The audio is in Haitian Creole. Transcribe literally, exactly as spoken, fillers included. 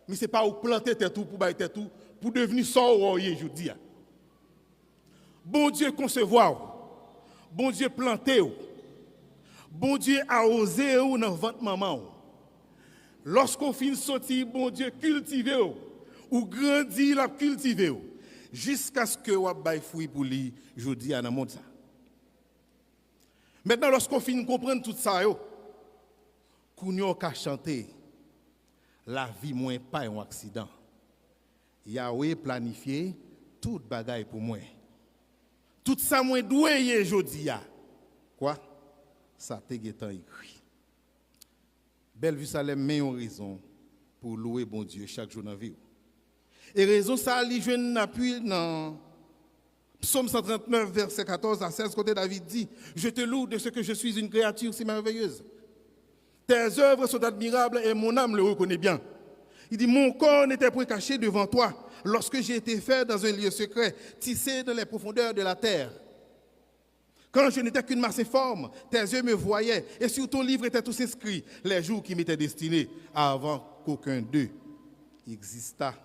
Men se pa ou k plante tèt ou pou bay tèt ou, pou devni sa w wè w ye jodi a. Bondye konsevwa w. Bondye plante w. Bondye awoze w nan vant manman w. Lòske w fin soti, Bondye kiltive w. Ou grandi, l ap kiltive w. Jiskaske w ap bay fwi pou li jodi a nan mond sa. Mentnan, lòske w fin konprann tout sa yo, kounye a w ka chante, lavi mwen pa yon aksidan. Yawe planifye tout bagay pou mwen. Tout sa mwen dwe ye jodi a, kwa, sa te gentan ekri. Bèl vi Salèm, men yon rezon pou w louwe Bondye chak jou nan vi w. E rezon sa a, li jwenn apui nan Psaume cent trente-neuf, verset quatorze à seize, kote David di, Je te loue de ce que je suis une créature si merveilleuse. Tes œuvres sont admirables et mon âme le reconnaît bien. Il dit, Mon corps n'était point caché devant toi lorsque j'ai été fait dans un lieu secret, tissé dans les profondeurs de la terre. Quand je n'étais qu'une masse informe, tes yeux me voyaient, et sur ton livre étaient tous inscrits les jours qui m'étaient destinés avant qu'aucun d'eux existât.